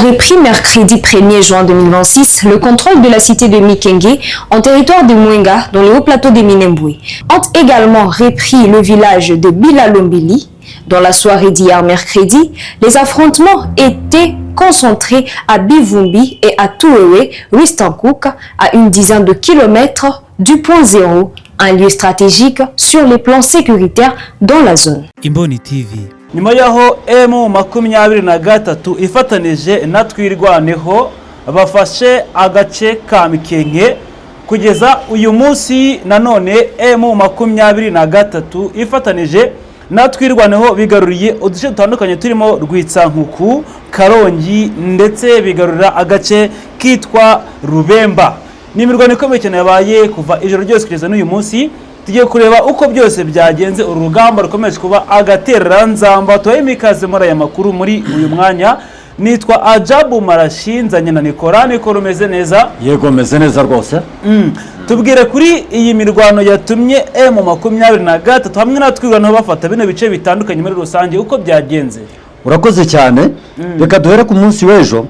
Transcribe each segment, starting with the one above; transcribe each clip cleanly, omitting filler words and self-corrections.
repris mercredi 1er juin 2026 le contrôle de la cité de Mikenge en territoire de Mwenga dans le haut plateau de Minembwe. Ont également repris le village de Bilalombili. Dans la soirée d'hier mercredi, les affrontements étaient concentrés à Bivumbi et à Touewe, Wistankouk, à une dizaine de kilomètres du point zéro, un lieu stratégique sur les plans sécuritaires dans la zone. Imboni TV. Nyuma y'aho M23 ifatanije na Twirwaneho bafashe agace ka Mikenke, kugeza uyu munsi nanone M23 ifatanije na Twirwaneho bigaruriye uduce dutandukanye turimo Rwitsankuku, Karongi, ndetse bigarurira agace kitwa Rubemba. Ni imirwano ikomeye cyane yabaye kuva ijoro ryose kugeza n'uyu munsi. Tugiye kureba uko byose byagenze, uru rugamba rukomeje kuba agatereranzamba. Tubahe ikaze muri aya makuru muri uyu mwanya. Nitwa Ajabu Marashi, nzanye na Nikora. Nikora, umeze neza? Yego, meze neza rwose. Tubwire kuri iyi mirwano yatumye M23 hamwe na Twirwaneho bafata bino bice bitandukanye muri rusange, uko byagenze. Urakoze cyane. Reka duhere ku munsi w'ejo,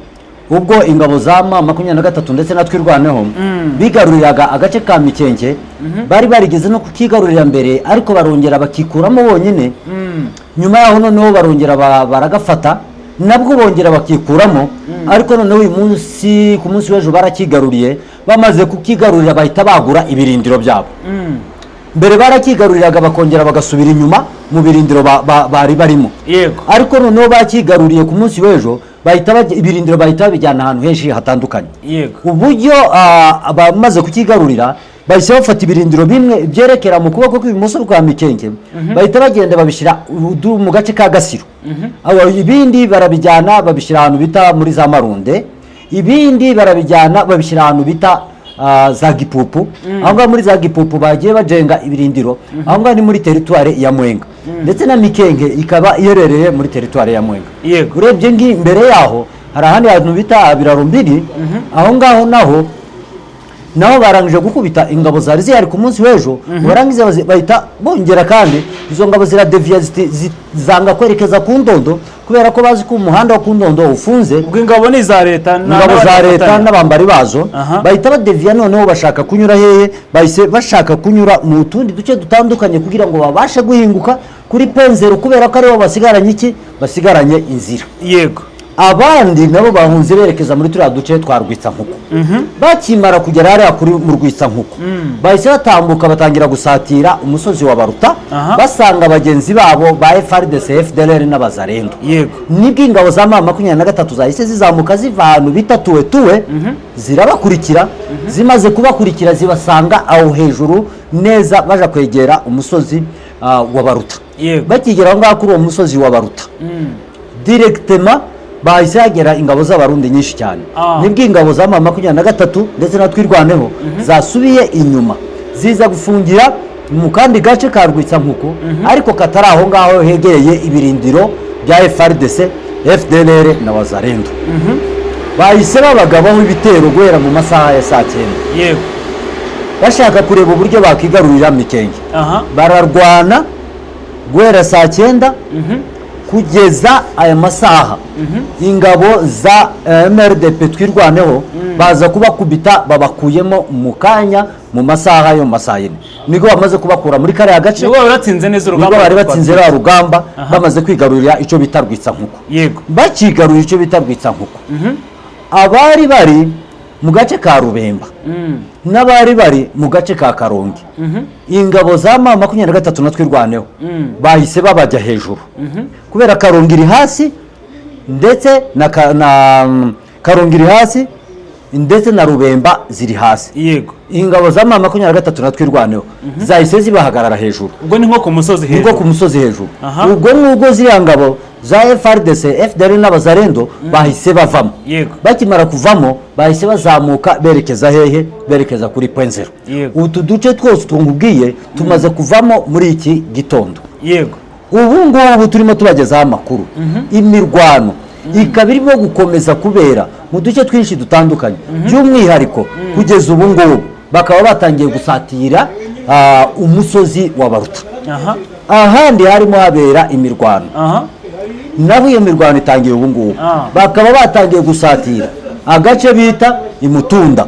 ubwo ingabo za M23 ndetse na Twirwaneho bigaruriraga agace ka Mikenke. Bari barigeze no kukigarurira mbere, ariko barongera bakikuramo bonyine. Nyuma yaho noneho barongera baragafata, nabwo bongera bakikuramo. Ariko noneho uyu munsi, ku munsi w'ejo, barakigaruriye. Bamaze kukigarurira bahita bagura ibirindiro byabo. Mbere barakigaruriraga bakongera bagasubira inyuma mu birindiro bari barimo. Ariko noneho bakigaruriye ku munsi w'ejo, bahita ibirindiro bahita babijyana ahantu henshi hatandukanye. Uburyo bamaze kukigarurira, bahise bafata ibirindiro bimwe byerekera mu kuboko kw'ibumoso kwa Mikenke, bahita bagenda babishyira mu gace ka Gasiro. Aho ibindi barabijyana babishyira ahantu bita muri za Marunde, ibindi barabijyana babishyira ahantu bita za Gipupu. Aho ngaho muri za Gipupu bagiye bajenga ibirindiro. Aho ngaho ni muri teritwari ya Mwenga, ndetse na Mikenke ikaba iherereye muri teritwari ya Mwenga. Urebye ngi imbere yaho hari ahandi hantu bita Birarumbiri. Aho ngaho naho barangije gukubita ingabo zari zihari ku munsi w'ejo. Barangiza bahita bongera kandi izo ngabo ziradeviya, zanga kwerekeza ku Ndondo kubera ko bazi ko umuhanda wo ku Ndondo ufunze. Ubwo ingabo ni iza leta Ingabo za n'abandi leta bafatanya. n'abambari bazo. Bahita badeviya, noneho bashaka kunyura hehe? Bahise bashaka kunyura mu tundi duce dutandukanye kugira ngo babashe guhinguka kuri Point Zéro, kubera ko aribo basigaranye iki? Basigaranye inzira. Abandi nabo bahunze berekeza muri turiya duce twa Rwitsankuku. Bakimara kugera hariya kuri mu Rwitsankuku, bahise batambuka batangira gusatira umusozi wa Baruta, basanga bagenzi babo ba FARDC, FDLR n'Abazarendo. Nibwo ingabo za M23 zahise zizamuka ziva ahantu bita Tuwe Tuwe, zirabakurikira. Zimaze kubakurikira zibasanga aho hejuru neza, baja kwegera umusozi wa Baruta. Bakigera aho ngaho kuri uwo musozi wa Baruta, directement bahise hagera ingabo z'Abarundi nyinshi cyane. Nibwo ingabo za M23 ndetse na Twirwaneho zasubiye inyuma, ziza gufungira mu kandi gace ka Rwitsankuku, ariko katari aho ngaho hegereye ibirindiro bya FARDC, FDLR na Wazarendo. Bahise babagabaho ibitero guhera mu masaha ya saa 9, bashaka kureba uburyo bakigarurira Mikenge. Bararwana guhera saa 9 kugeza aya masaha. Ingabo za MRDP Twirwaneho baza kubakubita, babakuyemo mu kanya mu masaha yo mu masaha 4, nibwo bamaze kubakura muri kariya gace. Nibwo bari batsinze neza urugamba. Nibwo bari batsinze ruriya rugamba, bamaze kwigarurira icyo bita Rwitsankuku. Bakigarurira icyo bita Rwitsankuku, abari bari mu gace ka Rubemba n'abari bari mu gace ka Karongi, ingabo za M23 na Twirwaneho bahise babajya hejuru, kubera Karongi iri hasi ndetse na Karongi iri hasi ndetse na Rubemba ziri hasi. Ingabo za M23 na Twirwaneho zahise zibahagarara hejuru. Ubwo ni nko ku musozi Nibwo hejuru. ku musozi hejuru. Ubwo ngubwo ziriya ngabo za FARDC, FDLR n'Abazarendo bahise bavamo. Bakimara kuvamo bahise bazamuka berekeza hehe? Berekeza kuri Point Zéro. Utu duce twose tungubwiye tumaze kuvamo muri iki gitondo. Ubu ngubu turimo tubagezaho amakuru, imirwano ikaba irimo gukomeza kubera mu duce twinshi dutandukanye. By'umwihariko kugeza ubu ngubu bakaba batangiye gusatira umusozi wa Baruta. Ahandi harimo habera imirwano Nabo iyo mirwano itangiye ubu ngubu. Bakaba batangiye gusatira agace bita Imutunda.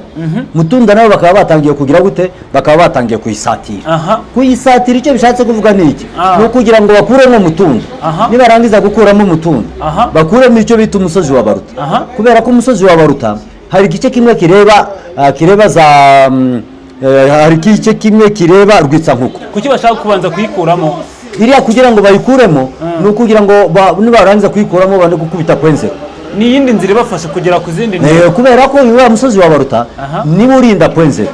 Mutunda nabo bakaba batangiye kugira gute? Bakaba batangiye kuyisatira. Kuyisatira icyo bishatse kuvuga ni iki? Ni ukugira ngo bakuremo Mutunda. Nibarangiza gukuramo Mutunda, bakuremo icyo bita umusozi wa Baruta. Kubera ko umusozi wa Baruta hari igice kimwe kireba kireba za hari igice kimwe kireba Rwitsankuku. Kuki bashaka kubanza kuyikuramo? Iriya kugira ngo bayikuremo ni ukugira ngo nibarangiza kuyikuramo bane gukubita point zéro. Ni iyindi nzira ibafasha kugera ku zindi ntego. Kubera ko uriya musozi wa Baruta niwo urinda point zéro.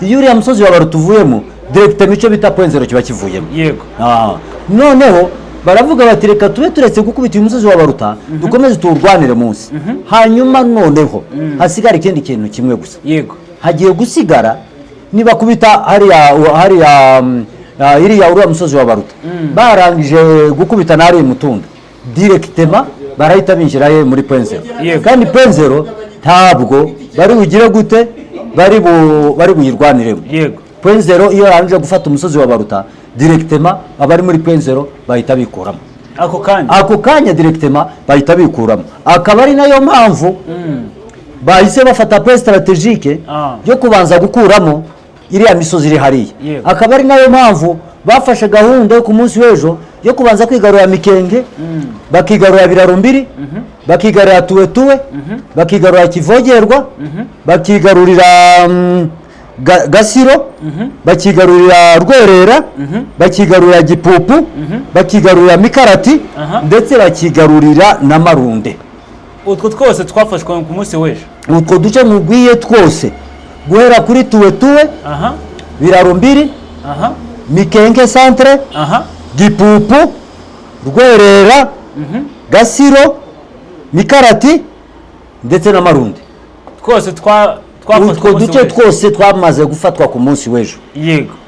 Iyo uriya musozi wa Baruta uvuyemo, directement icyo bita point zéro kiba kivuyemo. Noneho baravuga bati: "Reka tube turetse gukubita uyu musozi wa Baruta, dukomeze tuwurwanire munsi, hanyuma noneho hasigara ikindi kintu kimwe gusa." Hagiye gusigara nibakubita hariya iriya uriya musozi wa Baruta, barangije gukubita n'ariya Mutunda, directement barahita binjira he? Muri point zéro. Kandi point zéro ntabwo bari bugire gute, bari buyirwaniremo. Point zéro, iyo yarangije gufata umusozi wa Baruta, directement abari muri point zéro bahita bikuramo. Ako kanya. Ako kanya directement bahita bikuramo. Akaba ari nayo mpamvu bahise bafata point stratégique yo kubanza gukuramo iriya misozi iri hariya. Akaba ari nayo mpamvu bafashe gahunda yo ku munsi w'ejo yo kubanza kwigarurira Mikenge, bakigarurira Birarumbiri, bakigarurira Tuwetuwe, bakigarurira Kivogerwa, bakigarurira Gasiro, bakigarurira Rwerera, bakigarurira Gipupu, bakigarurira Mikarati, ndetse bakigarurira na Marunde. Utwo twose twafashwe ku munsi w'ejo. Utwo duce mugwiye twose, guhera kuri Tuwetuwe, Birarumbiri, Mikenke centre, Gipupu, Rwerera, Gasiro, Mikarati ndetse na Marundi. Twose twafashwe Utwo ku munsi duce w'ejo. twose twamaze gufatwa ku munsi w'ejo.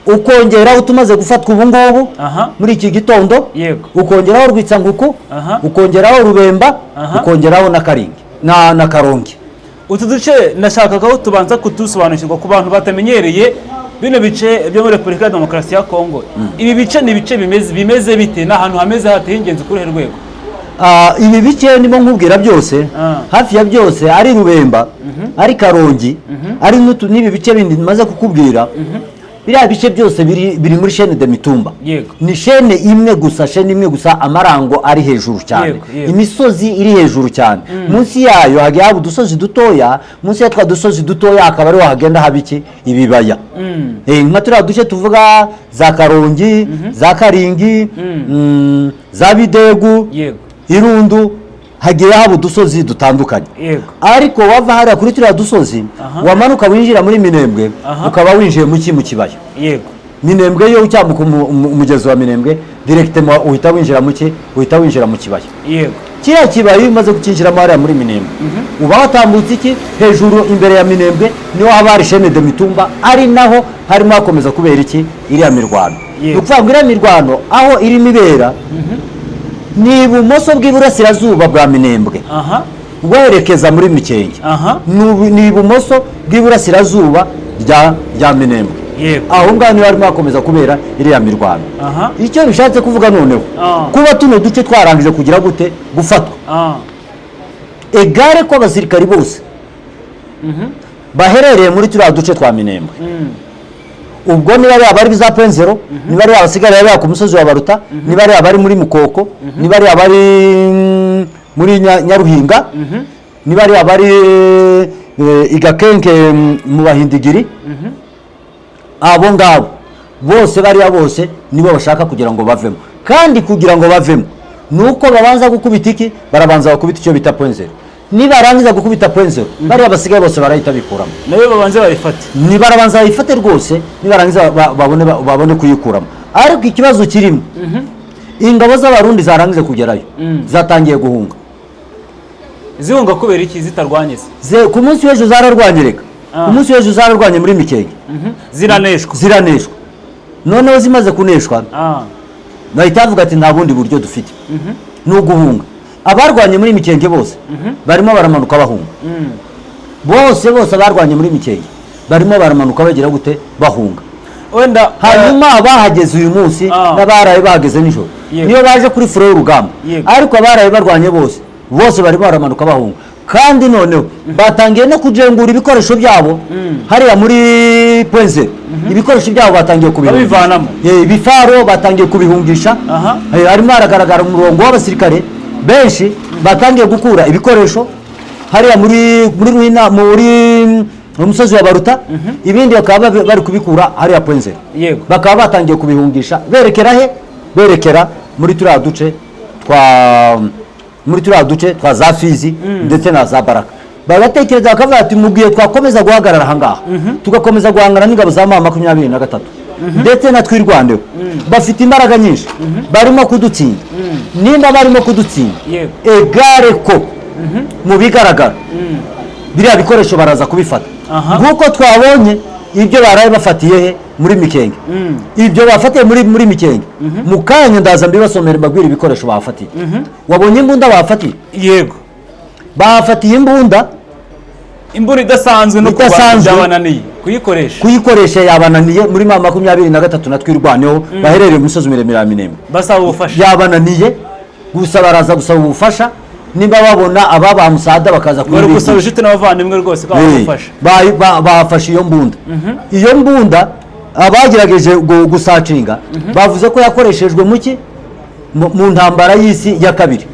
Ukongeraho utumaze gufatwa ubu ngubu muri iki gitondo, ukongeraho Rwitsankuku, ukongeraho Rubemba, ukongeraho na Karingi na Karongi. Utu duce nashakaga ko tubanza kudusobanukirwa ku bantu batamenyereye bino bice byo muri Repubulika ya Demokarasi ya Kongo. Ibi bice ni ibice bimeze bite? Ni ahantu hameze hateye ingenzi kuri uruhe rwego? Ibi bice ndimo nkubwira byose, hafi ya byose, ari Rubemba, ari Karongi, ari n'ibi bice bindi maze kukubwira, biriya bice byose biri muri chaîne de Mitumba. Ni chaîne imwe gusa, chaîne imwe gusa, amarango ari hejuru cyane. Yego, yego. Imisozi iri hejuru cyane, munsi yayo hagiye haba udusozi dutoya, munsi ya twa dusozi dutoya hakaba ariho hagenda haba iki? Ibibaya. Nka turiya duce tuvuga za Karongi, za Karingi, za Bidegu, Irundu, hagiye haba udusozi dutandukanye. Ariko wava hariya kuri turiya dusozi, wamanuka winjira muri Minembwe, ukaba winjiye mu kibaya. Minembwe yo ucyambuka umugezi wa Minembwe, directement uhita winjira mu ki? Uhita winjira mu kibaya. Kiriya kibaya iyo umaze kucyinjiramo hariya muri Minembwe, uba watambutse iki? Hejuru imbere ya Minembwe niho haba hari chaîne de Mitumba, ari naho harimo hakomeza kubera iki? Iriya mirwano. Ni ukuvuga ngo iriya mirwano aho irimo ibera ni ibumoso bw'iburasirazuba bwa Minembwe, werekeza muri Mikenge. Ni ibumoso bw'iburasirazuba rya Minembwe. Aho ngaho niho harimo hakomeza kubera iriya mirwano. Icyo bishatse kuvuga noneho, kuba tuno duce twarangije kugira gute? Gufatwa, égale ko abasirikari bose baherereye muri turiya duce twa Minembwe, ubwo niba ari abari za point zéro, niba ari abasigaye bari ku musozi wa Baruta, niba ari abari muri Mukoko, niba ari abari muri Nyaruhinga, niba ari abari Igakenke, mu Bahindigiri, abo ngabo bose, bariya bose nibo bashaka kugira ngo bavemo. Kandi kugira ngo bavemo ni uko babanza gukubita iki? Barabanza bakubita icyo bita point zéro. Nibarangiza gukubita point zéro, bariya basigaye bose barahita bikuramo. Nayo babanze bayifate. Nibarabanza bayifate rwose, nibarangiza babone kuyikuramo. Ariko ikibazo kirimo, ingabo z'Abarundi zarangije kugerayo zatangiye guhunga. Zihunga kubera iki zitarwanye se? Ku munsi w'ejo zararwanye reka. Ku munsi w'ejo zararwanye muri Mikenge. Ziraneshwa. Ziraneshwa. Noneho zimaze kuneshwa, bahita bavuga ati: "Nta bundi buryo dufite, ni uguhunga." Abarwanye muri Mikenge bose barimo baramanuka bahunga. Bose bose abarwanye muri Mikenge barimo baramanuka bagira gute? Bahunga. Wenda Hanyuma abahageze uyu munsi n'abaraye bahageze nijoro niyo baje kuri front y'urugamba, ariko abaraye barwanye bose bose bari baramanuka bahunga. Kandi noneho batangiye no kujengura ibikoresho byabo hariya muri Point Zéro. Ibikoresho byabo batangiye kubihungisha. Babivanamo. Ibifaro batangiye kubihungisha. Harimo haragaragara umurongo w'abasirikare benshi batangiye gukura ibikoresho hariya muri Ruhina, muri mu musozi wa Baruta, ibindi bakaba bari kubikura hariya Point Zéro. Bakaba batangiye kubihungisha berekera he? Berekera muri turiya duce twa za Fizi ndetse na za Baraka. Bagatekereza bakavuga ati mu gihe twakomeza guhagarara ahangaha, tugakomeza guhangana n'ingabo za M23 ndetse na Twirwaneho, bafite imbaraga nyinshi, barimo kudutsinda. Nimba barimo kudutsinda, egare ko mu bigaragara biriya bikoresho baraza kubifata, nk'uko twabonye ibyo baraye bafatiye he? Muri Mikenge. Ibyo bafatiye muri Mikenge, mu kanya ndaza mbibasomere, mbabwire ibikoresho bafatiye. Wabonye imbunda bafatiye? Yego. Bafatiye imbunda. Imbunda idasanzwe no kurwana. Idasanzwe. Byabananiye kuyikoresha. Kuyikoresha yabananiye muri M23 na Twirwaneho baherereye mu misozi miremire ya Minembwe. Basaba ubufasha. Yabananiye gusa, baraza gusaba ubufasha nimba babona ababaha musada bakaza Bari gusaba kubibigisha. inshuti n'abavandimwe rwose ko babafasha. Bafashe iyo mbunda. Iyo mbunda abagerageje gusacinga bavuze ko yakoreshejwe mu ki mu ntambara y'isi ya kabiri,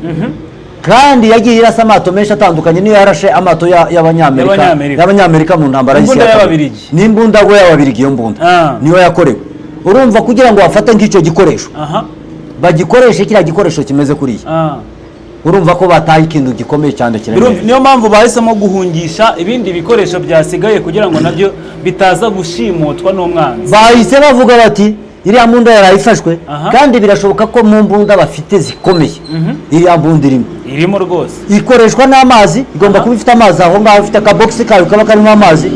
kandi yagiye irasa amato menshi atandukanye. Niyo yarashe amato y'abanyamerika. Y'abanyamerika. Y'abanyamerika mu ntambara y'isi Imbunda ya kabiri. y'Ababirigi. Ni imbunda go y'Ababirigi. Iyo mbunda niyo yakorewe. Urumva, kugira ngo bafate nk'icyo gikoresho, bagikoreshe kiriya gikoresho kimeze kuriya, urumva ko bataye ikintu gikomeye cyane kiremereye. Niyo mpamvu bahisemo guhungisha ibindi bikoresho byasigaye kugira ngo nabyo bitaza gushimutwa n'umwanzi. Bahise bavuga bati iriya mbunda yarayifashwe, kandi birashoboka ko mu mbunda bafite zikomeye iriya mbunda irimo. Irimo rwose. Ikoreshwa n'amazi, igomba kuba ifite amazi aho ngaho, ifite akabogisi kayo kaba karimo amazi,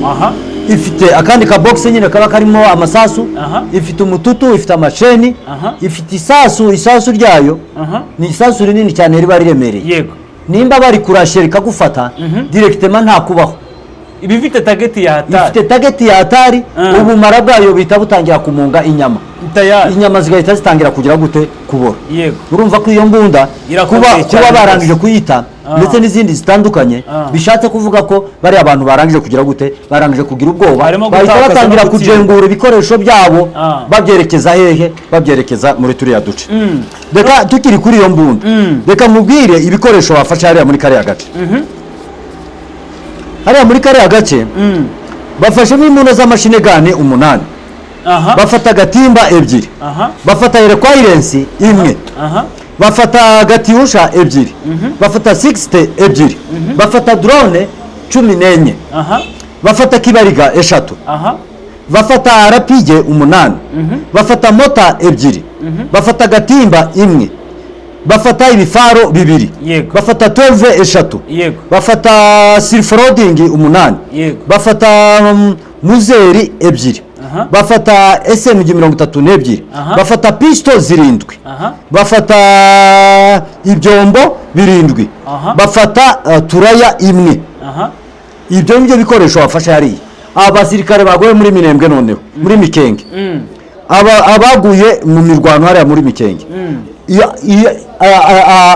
ifite akandi kabogisi nyine kaba karimo amasasu, ifite umututu, ifite amasheni, ifite isasu. Isasu ryayo ni isasu rinini cyane riba riremereye. Nimba bari kurashe rikagufata directement, nta kubaho. Iba ifite target ya hatari. Ifite target ya hatari. Ubumara bwayo buhita butangira kumunga inyama, Tayari. inyama zigahita zitangira kugira gute? Kubora. Urumva ko iyo mbunda Irakomeye kuba cyane kuba barangije rwose. kuyita ndetse n'izindi zitandukanye, bishatse kuvuga ko bariya abantu barangije kugira gute? Barangije kugira ubwoba. Harimo Bahita gutakaza batangira no gutsinda. kujengura ibikoresho byabo babyerekeza hehe? Babyerekeza muri turiya duce. Reka tukiri kuri iyo mbunda, reka mubwire ibikoresho bafashe hariya muri kariya gace. Hariya muri kariya gace bafashemo imbunda z'amachine gun 8, bafata gatimba 2, bafata erekwairensi 1, bafata Katyusha 2, bafata 60 2, bafata drone 14, bafata kibariga 3, bafata RPG 8, bafata mortar 2, bafata gatimba 1, bafata ibifaro 2, bafata 12 3, bafata self-loading 8, bafata Mauser 2, bafata SMG 32, bafata pistols 7, bafata ibyombo 7, bafata turaya 1. Ibyo nibyo bikoresho bafashe hariya abasirikare baguye muri Minembwe. Noneho muri Mikenge, abaguye mu mirwano hariya muri Mikenge,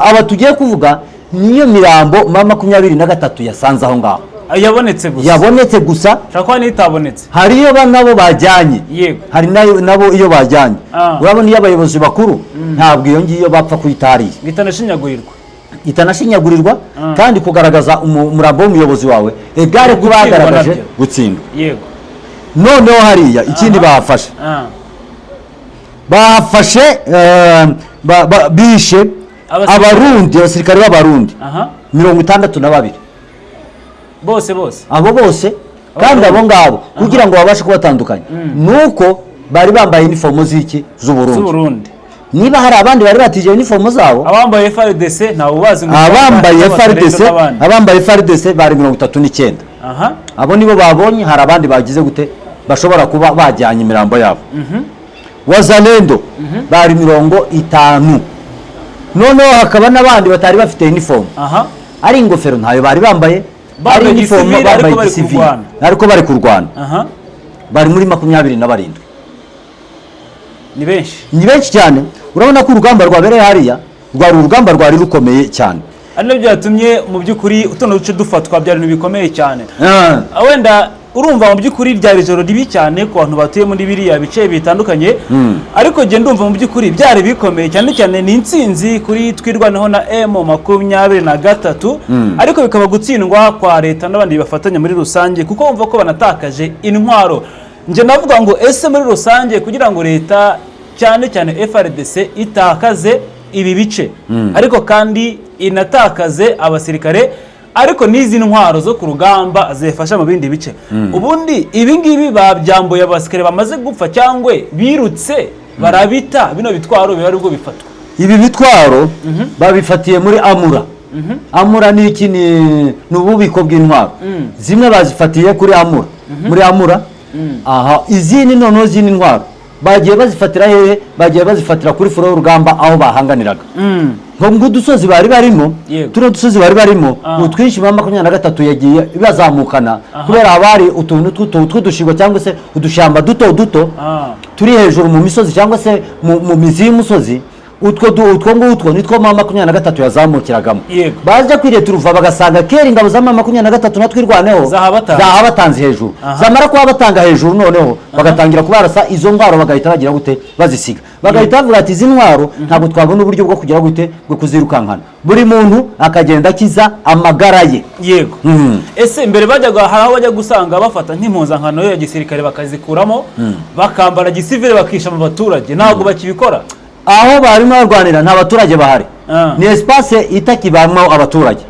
aba tugiye kuvuga niyo mirambo M23 yasanze aho ngaho. Yabonetse gusa. Yabonetse gusa. Ushobora kuba n'itabonetse. Hari iyo nabo bajyanye. Hari nabo iyo bajyanye. Urabona iyo abayobozi bakuru, ntabwo iyo ngiyo bapfa kuyitariye. Bitanashinyagurirwa. Itanashinyagurirwa. Kandi kugaragaza umurambo w'umuyobozi wawe egare kuba Gutsindwa yagaragaje nabyo. gutsindwa. Noneho hariya ikindi bahafashe, bahafashe bishe Abasirikare. Abarundi, abasirikare b'Abarundi 62. Bose bose? Abo bose. Kandi abo ngabo kugira ngo babashe kubatandukanya nuko bari bambaye inifomo z'iki? Z'Uburundi. Z'Uburundi. Niba hari abandi bari batije inifomo zabo. Abambaye FARDC ntawe ubazi ngo Abambaye n'abaturage FARDC n'abandi. Abambaye FARDC bari 39. Abo nibo babonye. Hari abandi bagize gute? Bashobora kuba bajyanye imirambo yabo. Wazalendo bari 50. Noneho hakaba n'abandi batari bafite inifomo, ari ingofero ntayo bari bambaye, ari Bambaye inifomo gisivili, bambaye ariko bari gisivili kurwana. Ariko bari kurwana. Bari muri 27. Ni benshi. Ni benshi cyane. Urabona ko urugamba rwabereye hariya rwari urugamba rwari rukomeye cyane. Ari nabyo byatumye mu by'ukuri utuno duce dufatwa, byari ibintu bikomeye cyane. Wenda urumva mu by'ukuri ryari ijoro ribi cyane ku bantu batuye muri biriya bice bitandukanye, ariko njye ndumva mu by'ukuri byari bikomeye cyane cyane. Ni intsinzi kuri Twirwaneho na M23, ariko bikaba gutsindwa kwa leta n'abandi bafatanya muri rusange, kuko bumva ko banatakaje intwaro. Njye navuga ngo ese muri rusange kugira ngo leta, cyane cyane FARDC, itakaze ibi bice, ariko kandi inatakaze abasirikare, ariko n'izi ntwaro zo ku rugamba zifasha mu bindi bice, ubundi ibi ngibi babyambuye abasirikare bamaze gupfa cyangwa birutse barabita, bino bitwaro biba aribwo bifatwa? Ibi bitwaro babifatiye muri Amura. Amura ni iki? Ni ububiko bw'intwaro. Zimwe bazifatiye kuri Amura, muri Amura aha. Izindi noneho, izindi ntwaro bagiye bazifatira hehe? Bagiye bazifatira kuri front y'urugamba aho bahanganiraga, nko ng'udusozi bari barimo. Tuno dusozi bari barimo utwinshi ba 23 yagiye ibazamukana, kubera haba hari utuntu tw'udushingwa cyangwa se udushyamba duto duto turi hejuru mu misozi cyangwa se mu mizi y'umusozi. Utwo ngutwo nitwo ma 23 yazamukiragamo. Baza kwireturuva bagasanga kera ingabo za ma 23 na Twirwaneho Zahabatanze. zahabatanze hejuru. Zamara kuba batanga hejuru, noneho bagatangira kubarasa izo ntwaro, bagahita bagira gute? Bazisiga, bagahita bavuga ati izi ntwaro ntabwo twabona uburyo bwo kugira gute, bwo kuzirukankana. Buri muntu akagenda akiza amagara ye. Ese mbere bajyaga, hari aho bajya gusanga bafata nk'impuzankano ya gisirikare bakazikuramo, bakambara gisivile, bakisha mu baturage, ntabwo bakibikora? Aho barimo barwanira nta baturage bahari. Ni espace itakibamo abaturage.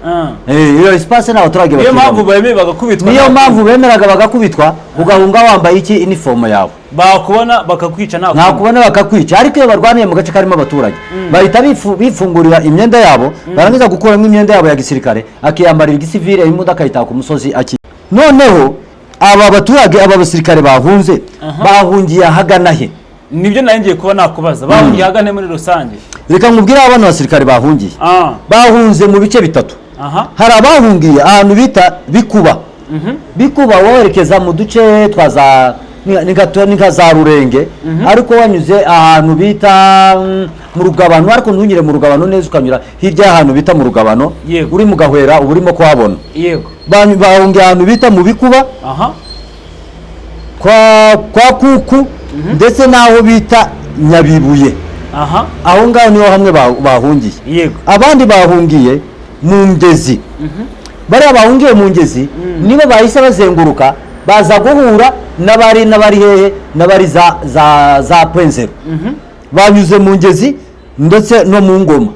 Iyo espace nta baturage Niyo bakibamo. mpamvu bemeye bagakubitwa. Niyo mpamvu bemeraga bagakubitwa, ugahunga wambaye iki? Inifomo yawe. Bakubona bakakwica nta kundi. Ntakubona bakakwica. Ariko iyo barwaniye mu gace karimo abaturage, bahita bifungurira imyenda yabo, barangiza gukuramo imyenda yabo ya gisirikare, akiyambarira igisivile, imbunda akayitaha ku musozi aki. Noneho aba baturage, aba basirikare bahunze, bahungiye ahagana he? Nibyo nari ngiye kuba nakubaza, bahungiye ahagana muri rusange? Reka nkubwire aho bano basirikare bahungiye. Bahunze mu bice bitatu. Hari abahungiye ahantu bita Bikuba. Bikuba wowerekeza mu duce twa za ni nka za Rurenge, ariko wanyuze ahantu bita mu Rugabano, ariko ntunyure mu Rugabano neza, ukanyura hirya y'ahantu bita mu Rugabano. Uri mu Gahwera uba urimo kuhabona. Bahungiye ahantu bita mu Bikuba, kwa Kuku, ndetse n'aho bita Nyabibuye. Aho ngaho niho hamwe bahungiye. Abandi bahungiye mu Ngezi. Bariya bahungiye mu Ngezi nibo bahise bazenguruka, baza guhura n'abari hehe? N'abari za Point Zéro. Banyuze mu Ngezi ndetse no mu Ngoma.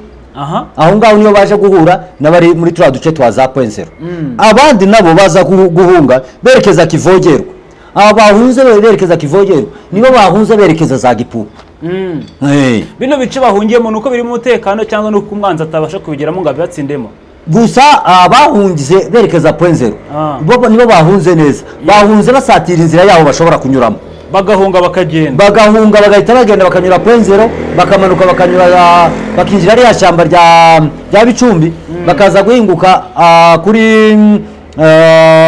Aho ngaho niyo baje guhura n'abari muri turiya duce twa za Point Zéro. Abandi nabo baza guhunga berekeza Kivogerwa. Aba bahunze berekeza Kivogerwa nibo bahunze berekeza za Gipupu. Bino bice bahungiyemo ni uko birimo umutekano, cyangwa ni uko umwanzi atabasha kubigeramo ngo abibatsindemo? Gusa abahungize berekeza Point Zéro bo nibo bahunze neza, bahunze basatira inzira yabo bashobora kunyuramo. Bagahunga bakagenda. Bagahunga, bagahita bagenda bakanyura Point Zéro, bakamanuka bakanyura, bakinjira ririya shyamba rya Bicumbi, bakaza guhinguka kuri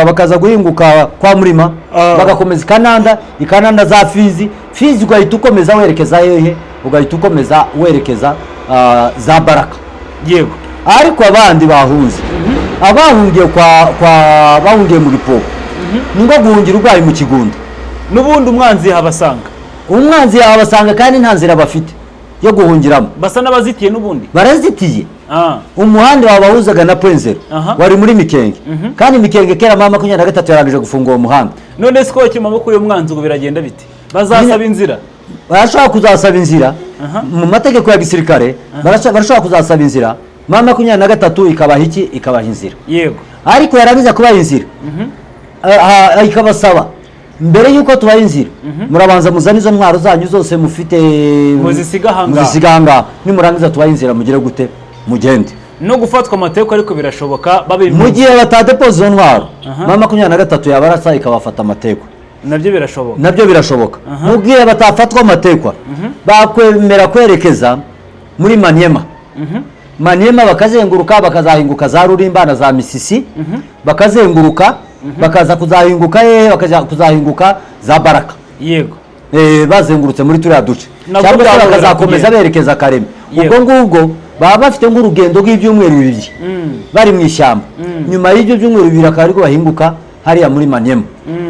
bakaza guhinguka kwa Murima. Bagakomeza Ikananda, Ikananda za Fizi, Fizi ugahita ukomeza werekeza hehe? Ugahita ukomeza werekeza za Baraka. Ariko abandi bahunze, abahungiye kwa bahungiye mu Bipopo, ni ngo guhungira urwaye mu kigunda. N'ubundi umwanzi yahabasanga. Umwanzi yahabasanga, kandi nta nzira bafite yo guhungiramo. Basa n'abazitiye n'ubundi. Barazitiye. Umuhanda wabahuzaga na Point Zéro wari muri Mikenge, kandi Mikenge kera mama 23 yarangije gufunga uwo muhanda. None se ko bakiri mu maboko y'umwanzi, ngo biragenda bite? Bazasaba inzira? Barashobora kuzasaba inzira. Mu mategeko ya gisirikare barashobora kuzasaba inzira, mama 23 ikabaha iki? Ikabaha inzira. Ariko yarangiza kubaha inzira, ikabasaba mbere y'uko tubaha inzira, murabanza muzane izo ntwaro zanyu zose mufite, Muzisiga aha ngaha. muzisiga aha ngaha, nimurangiza tubahe inzira, mugire gute? Mugende. No gufatwa amateko ariko birashoboka babe Mu gihe batadepoza izo ntwaro, mama 23 yabarasa ikabafata amatekwa. Nabyo birashoboka. Nabyo birashoboka. Mu gihe batafatwa amatekwa, bakwemera kwerekeza muri Maniema. Maniema bakazenguruka, bakazahinguka za Rurimba na za Misisi, bakazenguruka, bakaza kuzahinguka hehe? Bakaza kuzahinguka za Baraka. Bazengurutse muri turiya duce, Nabwo cyangwa se byaborohera bakazakomeza kugenda. berekeza Kareme. Ubwo ngubwo baba bafite nk'urugendo rw'ibyumweru 2 bari mu ishyamba. Nyuma y'ibyo byumweru 2 akaba ariko bahinguka hariya muri Maniema.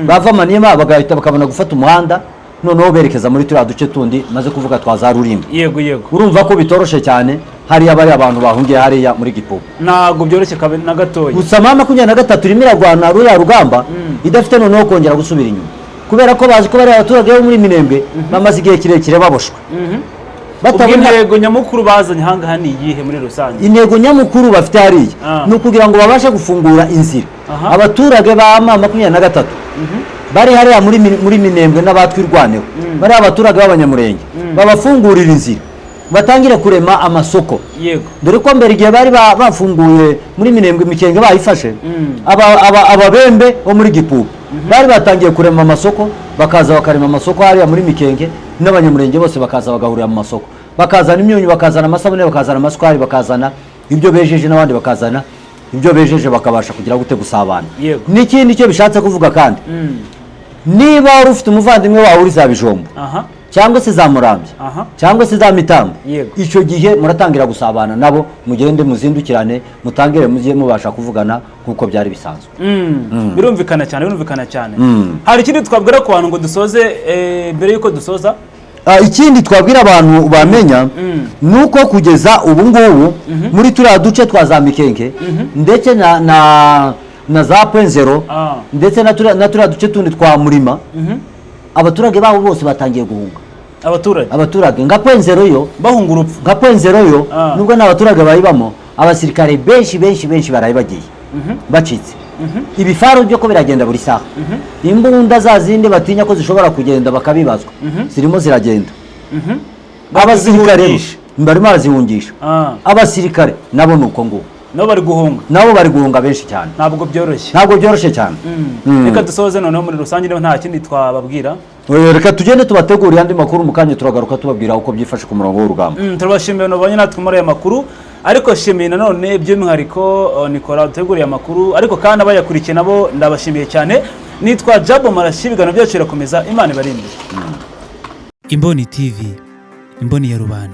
Bava Maniema bagahita bakabona gufata umuhanda, noneho berekeza muri turiya duce tundi maze kuvuga twa za Rurimbo. yego yego Urumva ko bitoroshe cyane hariya, bari abantu bahungiye hariya muri Gipupu. Ntabwo byoroshye kabe na gatoya. Gusa M23 irimo irarwana ruriya rugamba idafite noneho kongera gusubira inyuma, kubera ko bazi ko bariya abaturage bo muri Minembwe bamaze igihe kirekire baboshwe. Ubwo Batabona. intego nyamukuru bazanye ahangaha ni iyihe muri rusange? Intego nyamukuru bafite hariya ni ukugira ngo babashe gufungura inzira abaturage ba M23 bari hariya muri Minembwe n'abatwirwaneho, bariya abaturage b'Abanyamurenge, babafungurira inzira batangire kurema amasoko, dore ko mbere igihe bari bafunguye muri Minembwe, Imikenge bayifashe, Ababembe bo muri Gipupu bari batangiye kurema amasoko, bakaza bakarema amasoko hariya muri Mikenge, n'Abanyamurenge bose bakaza bagahurira mu masoko, bakazana imyunyu, bakazana amasabune, bakazana amasukari, bakazana ibyo bejeje, n'abandi bakazana ibyo bejeje, bakabasha kugira gute? Gusabana. N'ikindi cyo bishatse kuvuga kandi, niba wari ufite umuvandimwe wawe uri za Bijombo cyangwa se za Murambi cyangwa se za Mitambo, icyo gihe muratangira gusabana nabo, mugende muzindukirane, mutangire mujye mubasha kuvugana nk'uko byari bisanzwe. Birumvikana cyane, birumvikana cyane. Hari ikindi twabwira ku bantu ngo dusoze, mbere y'uko dusoza? Ikindi twabwira abantu bamenya ni uko kugeza ubu ngubu muri turiya duce twa za Mikenke ndetse na za Point Zéro ndetse na turiya duce tundi twa Murima, abaturage babo bose batangiye guhunga. Abaturage? Abaturage nka Point Zéro yo Bahunga urupfu. Nka Point Zéro yo, nubwo nta baturage bayibamo, abasirikare benshi benshi benshi baraye bagiye bacitse. Ibifaru byo ko biragenda buri saha, imbunda za zindi batinya ko zishobora kugenda bakabibazwa zirimo ziragenda. Abasirikare bo Bazihungisha. barimo barazihungisha. Abasirikare nabo ni uko nguko. Nabo bari guhunga. Nabo bari guhunga benshi cyane. Ntabwo byoroshye. Ntabwo byoroshye cyane. Reka dusoze noneho muri rusange, niba nta kindi twababwira. Reka tugende tubategurire andi makuru, mu kanya turagaruka tubabwira uko byifashe ku murongo w'urugamba. Turabashimiye nubanye natwe muri aya makuru, ariko shimiye nanone by'umwihariko Nicolas uteguriye amakuru, ariko kandi abayakurikiye nabo ndabashimiye cyane. Nitwa Jabo Marashi, ibiganiro byacu birakomeza. Imana ibarinde. Imboni TV, imboni ya rubanda.